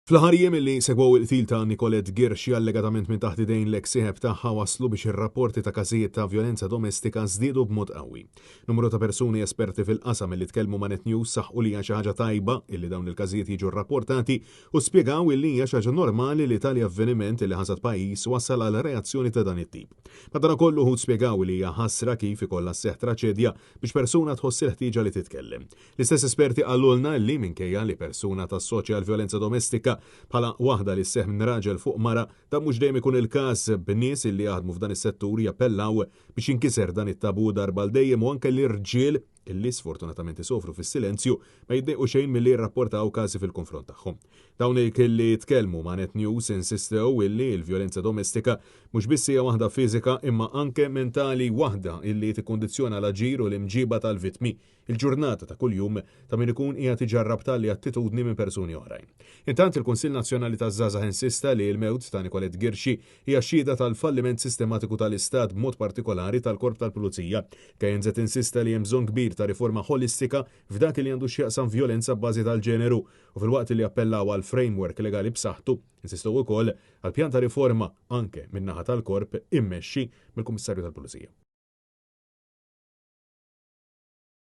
Fl-aħħar jiem li segwew il-qtil ta' Nicolette Ghirxi allegatament minn taħt idejn l-eks sieħeb tagħha waslu biex ir-rapporti ta' każijiet ta' vjolenza domestika żdiedu b'mod qawwi. Numru ta' persuni esperti fil-qasam li tkellmu ma' Net News saħqu li hija xi ħaġa tajba illi dawn il-każijiet jiġu rrapportati u spjegaw illi hija xi ħaġa normali li tali avveniment li ħasad pajjiż wassal għal reazzjoni ta' dan it-tip. Madankollu uħud spjegaw li hija ħasra kif ikollha sseħħ traċedja biex persuna tħoss il-ħtieġa li titkellem. L-istess esperti qalulna li minkejja li persuna tassoċja l-vjolenza domestika bħala waħda li sseħħ minn raġel fuq mara, dan mhux dejjem ikun il-każ, b'nies li jaħdmu f'dan is-settur jappellaw biex jinkiser dan it-tabù darba għal dejjem u anke l-irġiel li sfortunatament isofru fis-silenzju ma jiddejqu xejn milli jirrapportaw każi fil-konfront tagħhom. Dawn li tkellmu ma' Net News insistew illi l-vjolenza domestika mhux biss hija waħda fiżika imma anke mentali, waħda illi tikkundizzjona l-aġir u l-imġiba tal-vittmi il-ġurnata ta' kuljum ta' min ikun qiegħed iġarrab tali attitudni minn persuni oħrajn. Intant il-Kunsill Nazzjonali taż-Żgħażagħ insista li l-mewt ta' Nicolette Ghirxi hija xhieda tal-falliment sistematiku tal-Istat b'mod partikolari tal-Korp tal-Pulizija. KNZ insista li hemm bżonn kbir ta' riforma ħolistika f'dak li għandu x'jaqsam vjolenza b'bażi tal-ġeneru u filwaqt li appellaw għal framework legali b'saħħtu, insistew ukoll għal pjan ta' riforma anke min-naħa tal-Korp immexxi mill-Kummissarju tal-Pulizija.